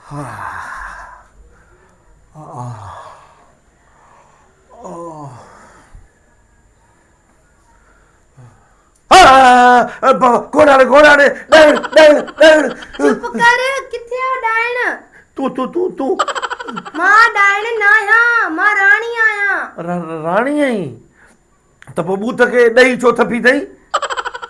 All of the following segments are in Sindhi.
گهوڙا ڙي گهوڙا ڙي ڏائڻ ڏائڻ ڏائڻ. چپ ڪر ڪٿي آ ڏائڻ. تون تون تون تون. مان ڏائڻ ناهيان مان راڻي آهيان. راڻي آهين ته پوء ٻوٿ کي ڏهي ڇو ٿڦي اٿئي؟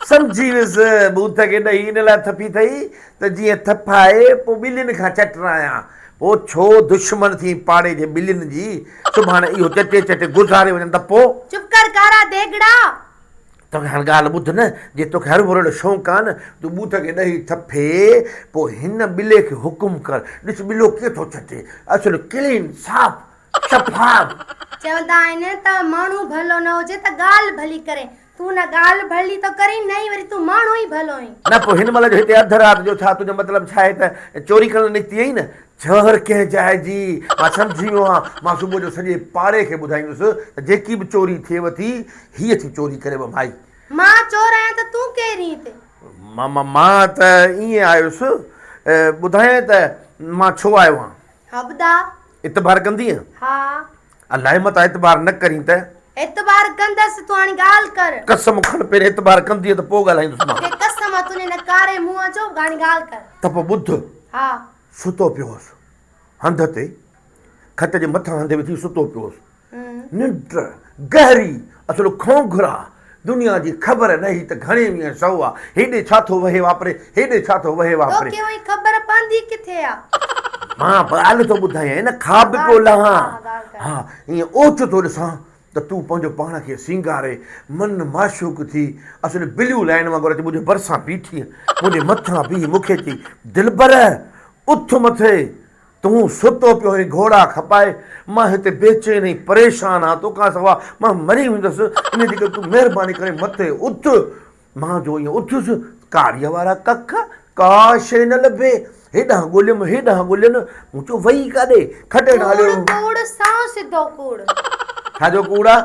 سمجهي ويس ٻوٿ کي ڏهي ان لاء ٿڦي اٿئي ته جيئن ٿڦائي پوء ٻلين کان چٽرايان. پوء ڇو دشمن ٿئين پاڙي جي ٻلين جي، سڀاڻي اهو چٽي چٽي گذاري وڃن ته پوء؟ چپ ڪر ڪارا ديڳڙا. توکي هاڻ ڳالهه ٻڌ نه، جي توکي هروڀرو اهڙو شونق آ نه، تون ٻوٿ کي ڏهي ٿڦي، پوء هن ٻلي کي حڪم ڪر، ڏس ٻلو ڪيئن ٿو چٽي، اصل ڪلين، صاف، شفاف. چوندا آهن ته ماڻهو ڀلو نه هجي ته ڳالهه ڀلي ڪري. تون نه ڳالهه ڀلي ٿو ڪرين نه ئي وري تون ماڻهو ئي ڀلو آهين. نه پوء هن مهل جو هتي اڌ رات جو ڇا تنهنجو مطلب ڇا آهي ته چوري ڪرڻ نڪتي آهين نه؟ جهر ڪنهن جاء جي، مان سمجهي ويو آهيان. مان صبح جو سڄي پاڙي کي ٻڌائيندس ته جيڪي به چوري ٿئيو ٿي، هيء ٿي چوري ڪريو مائي. مان چور آهيان ته تون ڪير هين هتي؟ مان مان ته ائين آيس، ٻڌايانء ته مان ڇو آيو آهيان؟ ها ٻڌاء. اعتبار ڪندينء؟ ها. الائي متان اعتبار نه ڪرين ته؟ اعتبار ڪندس، تون هاڻي ڳالهه ڪر. قسم کڻ پهرين اعتبار ڪندينء ته پوء ڳالهائيندس مان. مون کي قسم آ تنهنجي ان ڪاري منهن جو، هاڻي ڳالهه ڪر. ته پوء ٻڌ. ها. ستو پيو هوس. هنڌ تي، کٽ جي مٿان هنڌ وجهي ستو پيو هوس. ننڊ گهري، اصل کونگهرا، دنيا جي خبر نه هئي ته گهڻي ويهين سئو آ، هيڏي ڇا ٿو وهي واپري، هيڏي ڇا ٿو وهي واپري. توکي اهي خبر پوندي ڪٿي آ؟ مان ڳالهه ٿو ٻڌايانء نه، خواب پيو لهان. ها، ائين اوچتو ڏسان ته تون پنهنجو پاڻ کي سينگاري، من معشوق ٿي، اصل بليو لائين وانگر اچي منهنجي ڀرسان بيٺينء، منهنجي مٿان بيهي مون کي چئي، دلبر! اٿ مٿي، تون ستو پيو آهين گهوڙا کپائي، مان هتي بيچين ۽ پريشان آهيان، توکان سوا مان مري ويندس، انهيء جي ڪري تون مهرباني ڪري مٿي اٿ. مان جو ائين اٿيس، ڪاريء وارا ڪک، ڪا شيء نه لڀي. هيڏانهن ڳوليم، هيڏانهن ڳولين، مون چيو وئي ڪاڏي؟ کٽ هيٺان هليو ڪوڙ، ڪوڙ، سنئون سڌو ڪوڙ. ڇا جو ڪوڙ آ؟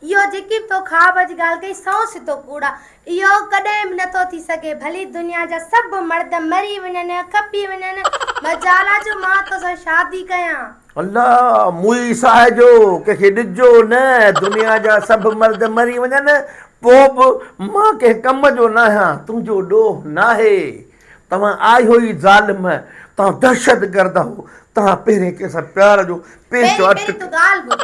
اهو جيڪي به تو خواب جي ڳالهه ڪئي، سنئون سڌو ڪوڙ آ. اهو ڪڏهن به نٿو ٿي سگهي. ڀلي دنيا جا سڀ مرد مري وڃن، کپي وڃن، مجال آ جو مان توسان شادي ڪيان. الله! موئي ساهه جو، ڪنهن کي ڏجو نه، دنيا جا سڀ مرد مري وڃن، پوء به مان ڪنهن ڪم جو ناهيان، تنهنجو ڏوهه ناهي. توهان آهيو ئي ظالم، توهان دهشتگرد آهو، توهان پهرين ڪنهن سان پيار جو پيچ پهرين پهرين تون ڳالهه ٻڌ،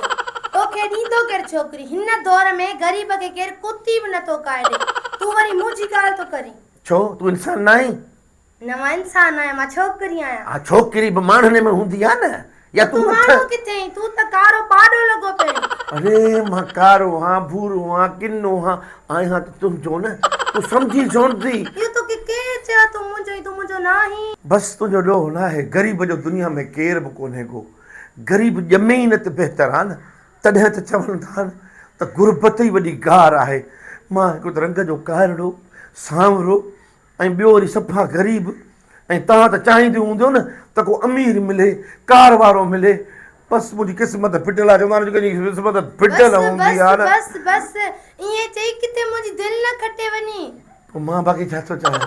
توکي ڏيندو ڪير ڇوڪري، هن دور ۾ غريب کي ڪير ڪتي به نٿو ڪاهي ڏي، تون وري منهنجي ڳالهه ٿو ڪرين. ڇو، تون انسان ناهين؟ نه مان انسان آهيان، مان ڇوڪري آهيان. ها ڇوڪري به ماڻهن ۾ هوندي آهي نه، يا تون تون اٺ. ماڻهو ڪٿي آهين، تون ته ڪارو پاڏو لڳو پيو آهين. اڙي مان ڪارو هان، ڀورو هان، ڪنو هان، آهيان ته تنهنجو نه، تون سمجهين ڇونه ٿي. اهو توکي ڪنهن چيو تون منهنجو آهين، تون منهنجو ناهين. بس تنهنجو ڏوهه ناهي، غريب جو دنيا ۾ ڪير به ڪونهي ڪو. غريب ڄمي ئي نه ته بهتر آ نه. تڏهن ته چون ٿا نه ته غربت ئي وڏي گار آهي. مان هڪ ته رنگ جو ڪارڙو، سانورو ۽ ٻيو وري صفا غريب ۽ توهان ته چاهينديون هونديو نه ته ڪو امير ملي، ڪار وارو ملي. بس منهنجي قسمت ڦٽل آ. چوندا آهن نه جيڪا قسمت ڦٽل هوندي آ نه. بس بس بس ائين چئي ڪٿي منهنجي دل نه کٽي وڃي. پوء مان باقي ڇا ٿو چاهيان؟